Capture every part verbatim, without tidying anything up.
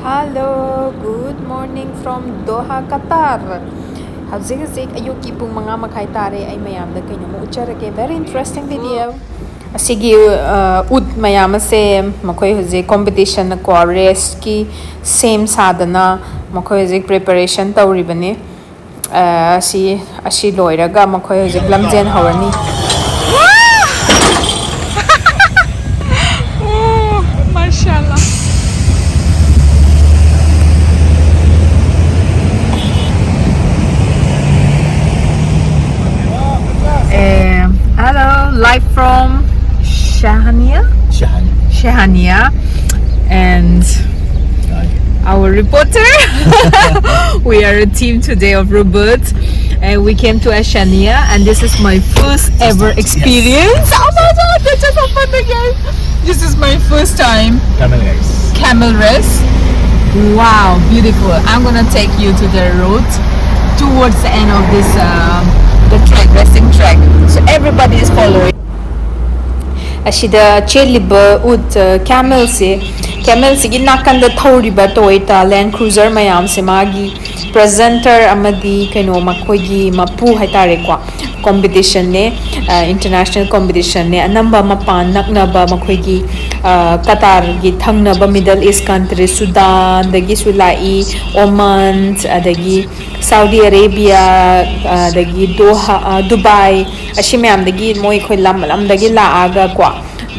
Hello, good morning from Doha, Qatar. ꯍꯧꯖꯤꯛ ꯍꯧꯖꯤꯛ ꯑꯌꯨꯛꯀꯤ ꯄꯨꯡ ꯃꯉꯥ ꯃꯈꯥꯏ ꯇꯥꯔꯦ꯫ ꯑꯩ ꯃꯌꯥꯝꯗ ꯀꯩꯅꯣꯝꯃ ꯎꯠꯆꯔꯒꯦ, very interesting video. ꯑꯁꯤꯒꯤ ꯎꯠ ꯃꯌꯥꯝ ꯑꯁꯦ ꯃꯈꯣꯏ ꯍꯧꯖꯤꯛ ꯀꯣꯝꯄꯤꯇꯤꯁꯟ ꯀꯣ, ꯔꯦꯁꯀꯤ ꯁꯦꯝ ꯁꯥꯗꯅ ꯃꯈꯣꯏ ꯍꯧꯖꯤꯛ ꯄ꯭ꯔꯤꯄꯦꯔꯦꯁꯟ ꯇꯧꯔꯤꯕꯅꯤ꯫ ꯑꯁꯤ ꯑꯁꯤ ꯂꯣꯏꯔꯒ ꯃꯈꯣꯏ ꯍꯧꯖꯤꯛ ꯂꯝꯖꯦꯟ ꯍꯧꯔꯅꯤ꯫ Eh, hello, live from Shahania. Shahania. Shahania. And our reporter. We are a team today of robots, and we came to Ashania, and this is my first ever experience. Oh my God, this is so fun again. This is my first time. Camel race. Camel race. Wow, beautiful. I'm gonna take you to the road towards the end of this uh, the track, racing track. So everybody is following. ꯑꯁꯤꯗ ꯆꯦꯜꯂꯤꯕ ꯎꯠ, ꯑ, ꯀꯦꯃꯦꯜꯁꯦ, ꯀꯦꯃꯦꯜꯁꯤꯒꯤ ꯅꯥꯀꯟꯗ ꯊꯧꯔꯤꯕ Toyota ꯂꯦꯟ ꯀ꯭ꯔꯨꯖꯔ ꯃꯌꯥꯝꯁꯦ ꯃꯥꯒꯤ ꯄ꯭ꯔꯦꯖꯦꯟꯇꯔ ꯑꯃꯗꯤ ꯀꯩꯅꯣ ꯃꯈꯣꯏꯒꯤ ꯃꯄꯨ ꯍꯥꯏꯇꯥꯔꯦꯀꯣ, ꯀꯣꯝꯄꯤꯇꯤꯁꯟꯅꯦ, ꯏꯟꯇꯔꯅꯦꯁꯅꯦꯜ ꯀꯣꯝꯄꯤꯇꯤꯁꯟꯅꯦ꯫ ꯑꯅꯝꯕ ꯃꯄꯥꯟ ꯅꯛꯅꯕ ꯃꯈꯣꯏꯒꯤ, ꯑ, ꯀꯇꯥꯔꯒꯤ ꯊꯪꯅꯕ ꯃꯤꯗꯜ ꯏꯁ ꯀꯟꯇ꯭ꯔꯤ ꯁꯨꯗꯥꯟꯗꯒꯤꯁꯨ ꯂꯥꯛꯏ, ꯑꯣꯃꯥꯟ, ꯑꯗꯒꯤ ꯁꯥꯎꯗꯤ ꯑꯔꯦꯕꯤꯌꯥ, ꯑꯗꯒꯤ ꯗꯣꯍꯥ, ꯑ, ꯗꯨꯕꯥꯏ, ꯑꯁꯤ ꯃꯌꯥꯝꯗꯒꯤ ꯃꯣꯏ ꯑꯩꯈꯣꯏ ꯂꯝ ꯂꯝꯗꯒꯤ ꯂꯥꯛꯑꯒ ꯀꯣ,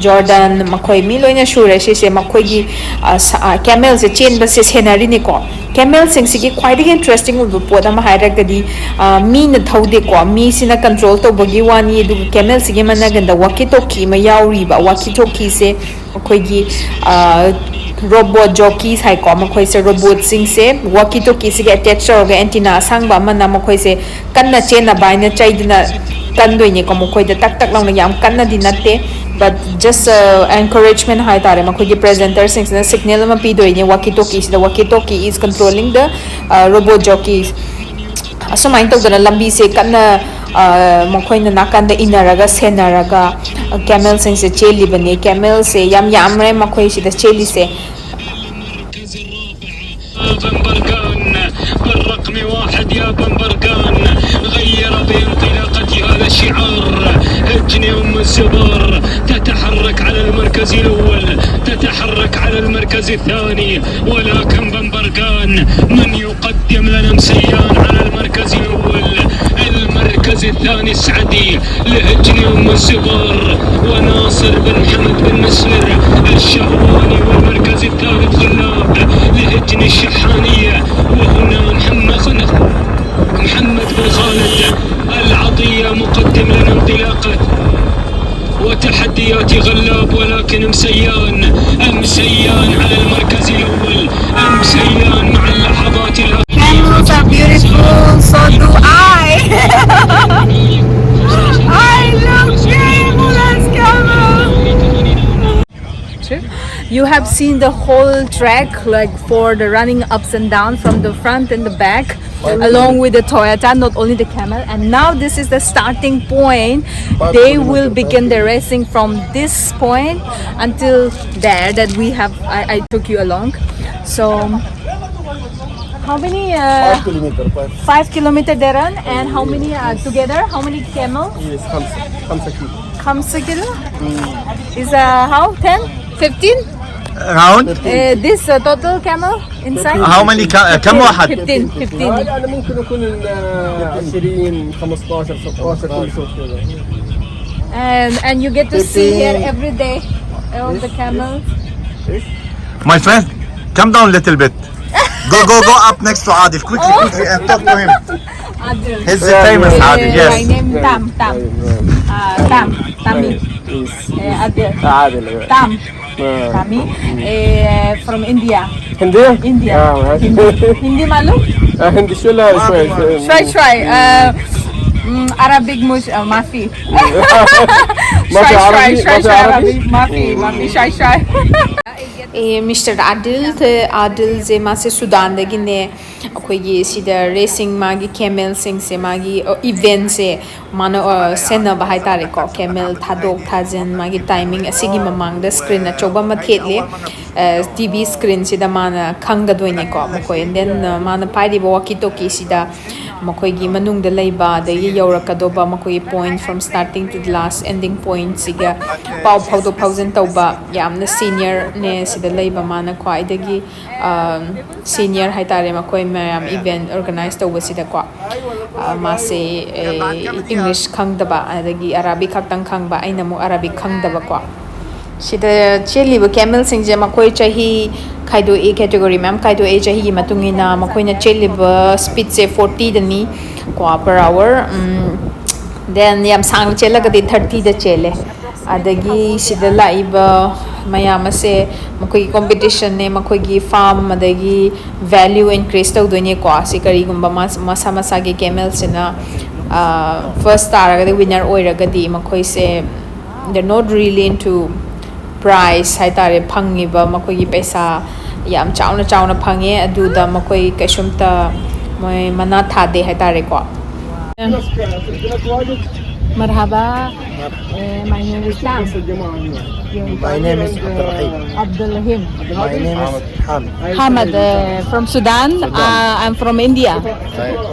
ꯖꯣꯔꯗꯟ, ꯃꯈꯣꯏ ꯃꯤ ꯂꯣꯏꯅ ꯁꯨꯔꯦ꯫ ꯁꯤꯁꯦ ꯃꯈꯣꯏꯒꯤ, ꯑ, ꯁ-, ꯑ, ꯀꯦꯃꯦꯜꯁꯦ ꯆꯦꯟꯕꯁꯦ ꯁꯦꯟꯅꯔꯤꯅꯤꯀꯣ꯫ ꯀꯦꯃꯦꯜꯁꯤꯡꯁꯤꯒꯤ ꯈ꯭ꯋꯥꯏꯗꯒꯤ ꯏꯟꯇꯔꯦꯁꯇꯤꯡ ꯑꯣꯏꯕ ꯄꯣꯠ ꯑꯃ ꯍꯥꯏꯔꯒꯗꯤ, ꯑ, ꯃꯤꯅ ꯊꯧꯗꯦꯀꯣ, ꯃꯤꯁꯤꯅ ꯀꯟꯇ꯭ꯔꯣꯜ ꯇꯧꯕꯒꯤ ꯋꯥꯅꯤ꯫ ꯑꯗꯨꯒ ꯀꯦꯃꯦꯜꯁꯤꯒꯤ ꯃꯅꯥꯒꯟꯗ ꯋꯥꯀꯤ ꯇꯣꯀꯤ ꯑꯃ ꯌꯥꯎꯔꯤꯕ꯫ ꯋꯥꯀꯤ ꯇꯣꯀꯤꯁꯦ ꯑꯩꯈꯣꯏꯒꯤ, ꯑ, ꯔꯣꯕꯣꯠ ꯖꯣꯀꯤꯁ ꯍꯥꯏꯀꯣ, ꯃꯈꯣꯏꯁꯦ ꯔꯣꯕꯣꯠꯁꯤꯡꯁꯦ ꯋꯥꯀꯤ ꯇꯣꯀꯤꯁꯤꯒ ꯑꯦꯇꯦꯆ ꯇꯧꯔꯒ ꯑꯦꯟꯇꯤꯅꯥ ꯑꯁꯥꯡꯕ ꯑꯃꯅ ꯃꯈꯣꯏꯁꯦ ꯀꯟꯅ ꯆꯦꯟꯅꯕ ꯍꯥꯏꯅ ꯆꯩꯗꯨꯅ ꯀꯟꯗꯣꯏꯅꯦꯀꯣ꯫ ꯃꯈꯣꯏꯗ ꯇꯛ ꯇꯛ ꯂꯥꯎꯅ, ꯌꯥꯝ ꯀꯟꯅꯗꯤ ꯅꯠꯇꯦ, but just, ꯑ, encouragement ꯍꯥꯏꯇꯥꯔꯦ꯫ ꯃꯈꯣꯏꯒꯤ ꯄ꯭ꯔꯦꯖꯦꯟꯇꯔꯁꯤꯡꯁꯤꯅ ꯁꯤꯒꯅꯦꯜ ꯑꯃ ꯄꯤꯗꯣꯏꯅꯦ ꯋꯥꯀꯤ ꯇꯣꯀꯤꯁꯤꯗ, "Walkie talkie is controlling the, uh, robot jockeys." ꯑꯁꯨꯃꯥꯏꯅ ꯇꯧꯗꯅ ꯂꯝꯕꯤꯁꯦ ꯀꯟꯅ, ꯑ, ꯃꯈꯣꯏꯅ ꯅꯥꯀꯟꯗ ꯏꯟꯅꯔꯒ ꯁꯦꯟꯅꯔꯒ ꯀꯦꯃꯦꯜꯁꯤꯡꯁꯦ ꯆꯦꯜꯂꯤꯕꯅꯦ꯫ ꯀꯦꯃꯦꯜꯁꯦ ꯌꯥꯝ ꯌꯥꯝꯔꯦ ꯃꯈꯣꯏ ꯁꯤꯗ ꯆꯦꯜꯂꯤꯁꯦ꯫ بن برقان بالرقم واحد يا بن برقان، غير بانطلاقة هذا الشعار. هجني أم الزبار تتحرك على المركز الأول، تتحرك على المركز الثاني، ولكن بن برقان من يقدم لنا مسيان على المركز الأول. المركز الثاني السعدي لهجني أم الزبار وناصر بن حمد بن مسلر الشهواني، والمركز الثالث غلاب لهجني الشحانية. وهنا محمد، محمد بن خالد العطية مقدم لنا انطلاقة وتحديات غلاب، ولكن مسيان، مسيان على المركز الأول، مسيان مع اللحظات الأخيرة. Camels are beautiful, so do I. I love camels, camels. You have seen the whole track, like, for the running ups and down from the front and the back, along with the Toyota, not only the camel. And now this is the starting point. They will begin the racing from this point until there that we have. I, I took you along. So, how many? Uh, Five kilometer, five. Five kilometer they run, and how many uh, together? How many camel? Yes, خمسة، خمسة كيلو. خمسة كيلو? Is uh, how? Ten? Fifteen? Round? Uh, this uh, total camel inside? How many? Ka- uh, كم واحد؟ Fifteen, fifteen. يعني ممكن يكون ال- آه، عشرين، خمستاشر، ستاشر، كل شوط كذا. And and you get to see here every day all the camels. My friend, come down a little bit. Go, go, go up next to Adil. Quickly, quickly, and talk to him. Adil. He's the famous Adil, My yes. Name Tam Tam. Uh, Tam Tami. Yes. Uh, Adil. عادل، أيوة. Tam آه. Tami. Uh, from India. هندية؟ Hindi. آه، ماشي. Hindi. Hindi malu? آه، هندي شوي، لا، شوي، شوي. شوي شوي. Uh, mm, Arabic مش uh, ما في. ما في شوي عربي؟ شوي شوي ما في شوي عربي؟ عربي. ما في ما في شوي شوي. A, mister Adil, ꯑꯥꯗꯤꯜꯁꯦ ꯃꯥꯁꯦ ꯁꯨꯗꯥꯟꯗꯒꯤꯅꯦ꯫ ꯑꯩꯈꯣꯏꯒꯤ ꯁꯤꯗ ꯔꯦꯁꯤꯡ, ꯃꯥꯒꯤ ꯀꯦꯃꯦꯜꯁꯤꯡꯁꯦ, ꯃꯥꯒꯤ ꯏꯚꯦꯟꯁꯦ ꯃꯥꯅ ꯑ, ꯁꯦꯟꯅꯕ ꯍꯥꯏꯇꯥꯔꯦꯀꯣ꯫ Camel ꯊꯥꯗꯣꯛ ꯊꯥꯖꯤꯟ, ꯃꯥꯒꯤ ꯇꯥꯏꯃꯤꯡ, ꯑꯁꯤꯒꯤ ꯃꯃꯥꯡꯗ ꯁ꯭ꯀ꯭ꯔꯤꯟ ꯑꯆꯧꯕ ꯑꯃ ꯊꯦꯠꯂꯤ꯫ ꯇꯤ ꯚꯤ ꯁ꯭ꯀ꯭ꯔꯤꯟꯁꯤꯗ ꯃꯥꯅ ꯈꯪꯒꯗꯣꯏꯅꯦꯀꯣ꯫ ꯃꯈꯣꯏ, and then, ꯑ, ꯃꯥꯅ ꯄꯥꯏꯔꯤꯕ ꯋꯥꯀꯤ ꯇꯣꯀꯤꯁꯤꯗ ꯃꯈꯣꯏꯒꯤ ꯃꯅꯨꯡꯗ ꯂꯩꯕ, ꯑꯗꯒꯤ ꯌꯧꯔꯛꯀꯗꯧꯕ ꯃꯈꯣꯏꯒꯤ point from starting to the last ending pointꯁꯤꯒ ꯄꯥꯎ ꯐꯥꯎꯗꯣꯛ ꯐꯥꯎꯖꯤꯟ ꯇꯧꯕ ꯌꯥꯝꯅ ꯁꯤꯅꯤꯌꯔꯅꯦ ꯁꯤꯗ ꯂꯩꯕ꯫ ꯃꯥꯅ ꯈ꯭ꯋꯥꯏꯗꯒꯤ ꯁꯤꯅꯤꯌꯔ ꯍꯥꯏꯇꯥꯔꯦ ꯃꯈꯣꯏ ꯃꯌꯥꯝ ꯏꯚꯦꯟ ꯑꯣꯔꯒꯅꯥꯏꯁ ꯇꯧꯕꯁꯤꯗꯀꯣ꯫ ꯑ, ꯃꯥꯁꯦ, ꯑꯦ, ꯏꯪꯂꯤꯁ ꯈꯪꯗꯕ ꯑꯗꯒꯤ ꯑꯔꯥꯕꯤꯛ ꯈꯛꯇꯪ ꯈꯪꯕ, ꯑꯩꯅ ꯑꯃꯨꯛ ꯑꯔꯥꯕꯤꯛ ꯈꯪꯗꯕꯀꯣ꯫ ꯁꯤꯗ ꯆꯦꯜꯂꯤꯕ ꯀꯦꯃꯦꯜꯁꯤꯡꯁꯦ ꯃꯈꯣꯏ ꯆꯍꯤ ꯈꯥꯏꯗꯣꯛꯏ, ꯀꯦꯇꯦꯒꯣꯔꯤ ꯃꯌꯥꯝ ꯈꯥꯏꯗꯣꯛꯏ꯫ ꯆꯍꯤꯒꯤ ꯃꯇꯨꯡ ꯏꯟꯅ ꯃꯈꯣꯏꯅ ꯆꯦꯜꯂꯤꯕ ꯁ꯭ꯄꯤꯠꯁꯦ ꯐꯣꯔꯇꯤꯗꯅꯤ ꯀꯣ, per hour꯫ ꯗꯦꯟ ꯌꯥꯝ ꯁꯥꯡꯅ ꯆꯦꯜꯂꯒꯗꯤ ꯊꯥꯔꯇꯤꯗ ꯆꯦꯜꯂꯦ꯫ ꯑꯗꯒꯤ ꯁꯤꯗ ꯂꯥꯛꯏꯕ ꯃꯌꯥꯝ ꯑꯁꯦ ꯃꯈꯣꯏꯒꯤ ꯀꯣꯝꯄꯤꯇꯤꯁꯟꯅꯦ, ꯃꯈꯣꯏꯒꯤ ꯐꯥꯔꯝ, ꯑꯗꯒꯤ ꯚꯦꯂ꯭ꯌꯨ ꯏꯟꯀ꯭ꯔꯤꯁ ꯇꯧꯗꯣꯏꯅꯦꯀꯣ꯫ ꯁꯤ ꯀꯔꯤꯒꯨꯝꯕ ꯃꯁꯥ ꯃꯁꯥꯒꯤ ꯀꯦꯃꯦꯜꯁꯤꯅ ꯐꯥꯔꯁ ꯇꯥꯔꯒꯗꯤ, ꯋꯤꯟꯅꯔ ꯑꯣꯏꯔꯒꯗꯤ, ꯃꯈꯣꯏꯁꯦ they're not really into prize ꯍꯥꯏꯇꯥꯔꯦ꯫ ꯐꯪꯉꯤꯕ ꯃꯈꯣꯏꯒꯤ ꯄꯩꯁꯥ ꯌꯥꯝ ꯆꯥꯎꯅ ꯆꯥꯎꯅ ꯐꯪꯉꯦ, ꯑꯗꯨꯗ ꯃꯈꯣꯏ ꯀꯩꯁꯨꯝꯇ ꯃꯣꯏ ꯃꯅꯥ ꯊꯥꯗꯦ ꯍꯥꯏꯇꯥꯔꯦꯀꯣ꯫ مرحبا. Uh, my name is Sam. My name is Abdul Rahim. Abdul Rahim. My name is Ham. Hamad, uh, from Sudan. Uh, I'm from India.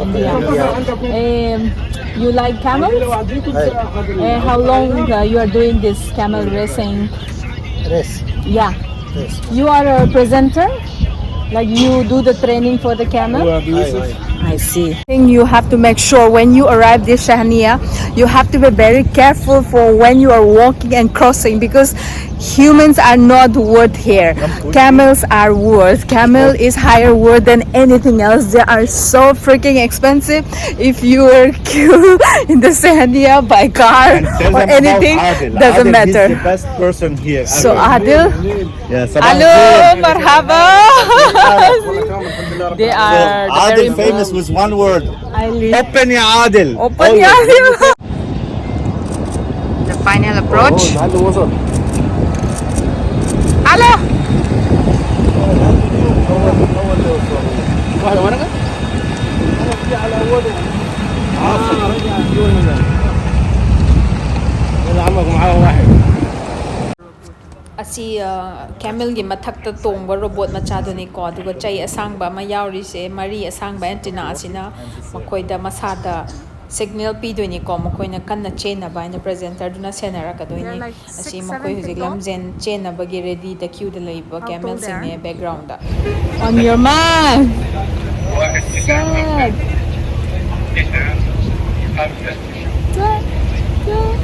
India. Um, you like camels? Hey, Uh, how long uh, you are doing this camel racing? Rest. Yeah. Rest. You are a presenter? Like you do the training for the camel? Hi, hi. I see. Thing you have to make sure when you arrive this Shahniya, you have to be very careful for when you are walking and crossing, because humans are not worth here. Camels are worth. Camel is higher worth than anything else. They are so freaking expensive. If you are killed in the Shahniya by car or anything, doesn't matter. He's the best person here. So Adil, Yes. Hello, marhaba. They are Adil famous with one word. Adil. Open ya Adil. Open ya Adil. The final approach. Hello. ꯁꯤ ꯀꯦꯃꯦꯜꯒꯤ ꯃꯊꯛꯇ ꯇꯣꯡꯕ robot ꯃꯆꯥꯗꯨꯅꯤꯀꯣ꯫ ꯑꯗꯨꯒ ꯆꯩ ꯑꯁꯥꯡꯕ ꯑꯃ ꯌꯥꯎꯔꯤꯁꯦ, ꯃꯔꯤ ꯑꯁꯥꯡꯕ ꯑꯦꯟꯇꯤꯅꯥ ꯑꯁꯤꯅ ꯃꯈꯣꯏꯗ ꯃꯁꯥꯗ ꯁꯤꯒꯅꯦꯜ ꯄꯤꯗꯣꯏꯅꯤꯀꯣ, ꯃꯈꯣꯏꯅ ꯀꯟꯅ ꯆꯦꯟꯅꯕ ꯍꯥꯏꯅ ꯄ꯭ꯔꯖꯦꯟꯇꯔꯗꯨꯅ ꯁꯦꯟꯅꯔꯛꯀꯗꯣꯏꯅꯤ꯫ ꯑꯁꯤ ꯃꯈꯣꯏ ꯍꯧꯖꯤꯛ ꯂꯝꯖꯦꯟ ꯆꯦꯟꯅꯕꯒꯤ ꯔꯦꯗꯤꯗ ꯀ꯭ꯌꯨꯗ ꯂꯩꯕ ꯀꯦꯃꯦꯜꯁꯤꯡꯅꯦ background. On your mark. Set. Set. Set.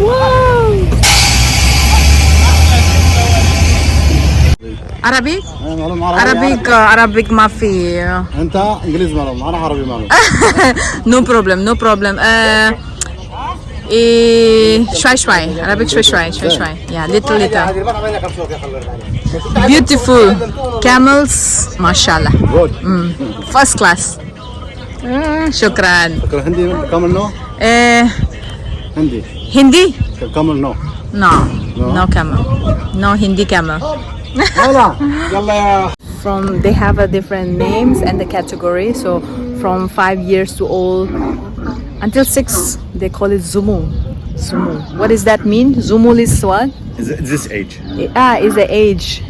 Wow. Arabic? أنا معلوم عربي. Arabic, uh, Arabic ما في. انت انجليزي معلوم، انا عربي معلوم. No problem, no problem. Uh, إيه، شوي شوي. Arabic شوي شوي، شوي شوي. Yeah, little little. Beautiful camels, ما شاء الله. Good. First class. شكرا. شكرا. هندي كامل نو؟ إيه، هندي. Hindi? كامل نو؟ No, no camel. No Hindi camel. هلا. يلا يا From, they have a different names and the category. So from five years to old until six, they call it Zumul. Zumul. What does that mean? Zumul is what? Is it this age? Ah, is the age.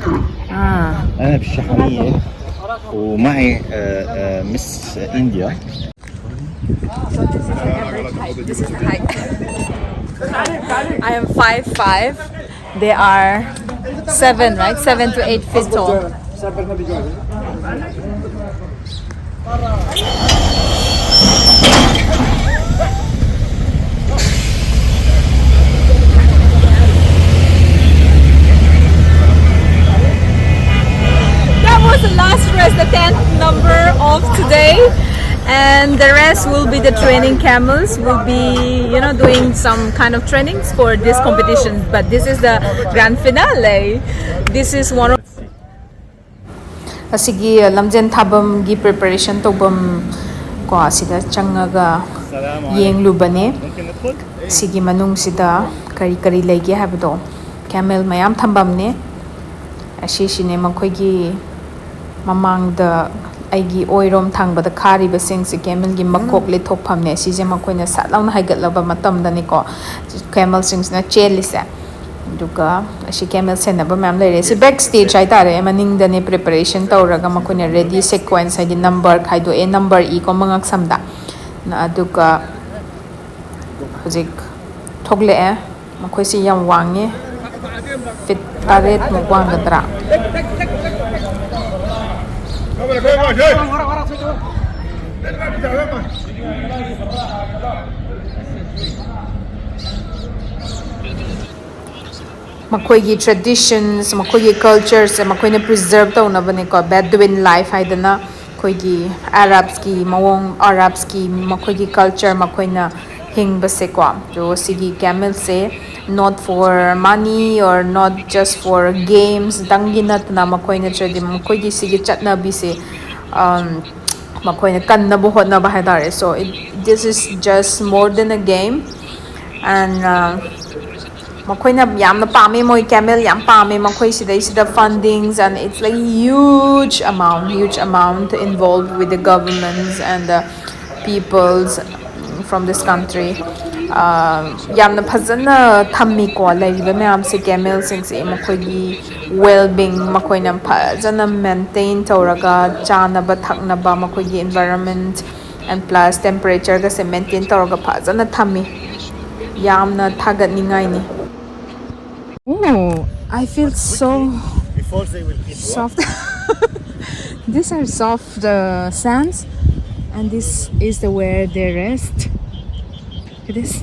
Ah. أنا بالشحنية ومعي آه، آه، مس إنديا. So this is the average height. This is the height. I am five five. They are seven, right? Seven to eight feet tall. That was the last rest, the tenth number of today. And the rest will be the training camels. We'll be, you know, doing some kind of trainings for this competition. But this is the grand finale. This is one of ꯑꯁꯤꯒꯤ ꯂꯝꯖꯦꯟ ꯊꯥꯐꯝꯒꯤ preparation ꯇꯧꯐꯝ ꯀꯣ, ꯑꯁꯤꯗ ꯆꯪꯉꯒ ꯌꯦꯡꯂꯨꯕꯅꯦ꯫ ꯁꯤꯒꯤ ꯃꯅꯨꯡꯁꯤꯗ ꯀꯔꯤ ꯀꯔꯤ ꯂꯩꯒꯦ ꯍꯥꯏꯕꯗꯣ, camel ꯃꯌꯥꯝ ꯊꯝꯐꯝꯅꯦ꯫ ꯑꯁꯤꯁꯤꯅꯦ ꯃꯈꯣꯏꯒꯤ ꯃꯃꯥꯡꯗ ꯑꯩꯒꯤ ꯑꯣꯏꯔꯣꯝ ꯊꯪꯕꯗ ꯈꯥꯔꯤꯕꯁꯤꯡꯁꯦ camelꯒꯤ ꯃꯀꯣꯛ ꯂꯤꯊꯣꯛꯐꯝꯅꯦ꯫ ꯁꯤꯁꯦ ꯃꯈꯣꯏꯅ ꯁꯠ ꯂꯥꯎꯅ ꯍꯥꯏꯒꯠꯂꯕ ꯃꯇꯝꯗꯅꯤꯀꯣ camelꯁꯤꯡꯁꯤꯅ ꯆꯦꯜꯂꯤꯁꯦ꯫ ꯑꯗꯨꯒ ꯑꯁꯤ camel ꯁꯦꯟꯅꯕ ꯃꯌꯥꯝ ꯂꯩꯔꯦ꯫ ꯁꯤ back stage ꯍꯥꯏꯇꯥꯔꯦ꯫ ꯃꯅꯤꯡꯗꯅꯦ preparation ꯇꯧꯔꯒ ꯃꯈꯣꯏꯅ ready sequence, ꯍꯥꯏꯗꯤ number ꯈꯥꯏꯗꯣꯛꯑꯦ, number ꯏꯀꯣ ꯃꯉꯛꯁꯝꯗ꯫ ꯑꯗꯨꯒ ꯍꯧꯖꯤꯛ ꯊꯣꯛꯂꯛꯑꯦ꯫ ꯃꯈꯣꯏꯁꯤ ꯌꯥꯝ ꯋꯥꯡꯉꯤ, feet ꯇꯔꯦꯠꯃꯨꯛ ꯋꯥꯡꯒꯗ꯭ꯔꯥ꯫ ꯃꯈꯣꯏꯒꯤ traditions, ꯃꯈꯣꯏꯒꯤ cultureꯁꯦ ꯃꯈꯣꯏꯅ preserve ꯇꯧꯅꯕꯅꯤꯀꯣ꯫ Bedouin life ꯍꯥꯏꯗꯅ ꯑꯩꯈꯣꯏꯒꯤ Arabsꯀꯤ ꯃꯑꯣꯡ, Arabsꯀꯤ ꯃꯈꯣꯏꯒꯤ culture ꯃꯈꯣꯏꯅ ꯍꯤꯡꯕꯁꯦꯀꯣ꯫ ꯑꯗꯣ ꯁꯤꯒꯤ camelꯁꯦ not for money or not just for gamesꯇꯪꯒꯤ ꯅꯠꯇꯅ ꯃꯈꯣꯏꯅ tradi-, ꯃꯈꯣꯏꯒꯤ ꯁꯤꯒꯤ ꯆꯠꯅꯕꯤꯁꯦ, ꯃꯈꯣꯏꯅ ꯀꯟꯅꯕ ꯍꯣꯠꯅꯕ ꯍꯥꯏꯇꯥꯔꯦ꯫ So it, this is just more than a game. And ꯃꯈꯣꯏꯅ ꯌꯥꯝꯅ ꯄꯥꯝꯃꯦ, ꯃꯣꯏ camel ꯌꯥꯝ ꯄꯥꯝꯃꯦ꯫ ꯃꯈꯣꯏ ꯁꯤꯗꯩꯁꯤꯗ fundings and it's like huge amount, huge amount involved with the governments and the peoples from this country. ꯌꯥꯝꯅ ꯐꯖꯅ ꯊꯝꯃꯤꯀꯣ ꯂꯩꯔꯤꯕ ꯃꯌꯥꯝꯁꯦ, camelꯁꯤꯡꯁꯦ꯫ ꯃꯈꯣꯏꯒꯤ well being, ꯃꯈꯣꯏꯅ ꯐꯖꯅ maintain ꯇꯧꯔꯒ ꯆꯥꯅꯕ ꯊꯛꯅꯕ, ꯃꯈꯣꯏꯒꯤ environment and plus temperatureꯒꯁꯦ maintain ꯇꯧꯔꯒ ꯐꯖꯅ ꯊꯝꯃꯤ꯫ ꯌꯥꯝꯅ ꯊꯥꯒꯠꯅꯤꯡꯉꯥꯏꯅꯤ꯫ Oh, I feel so soft. These are soft uh, sands, and this is the where they rest. Look at this.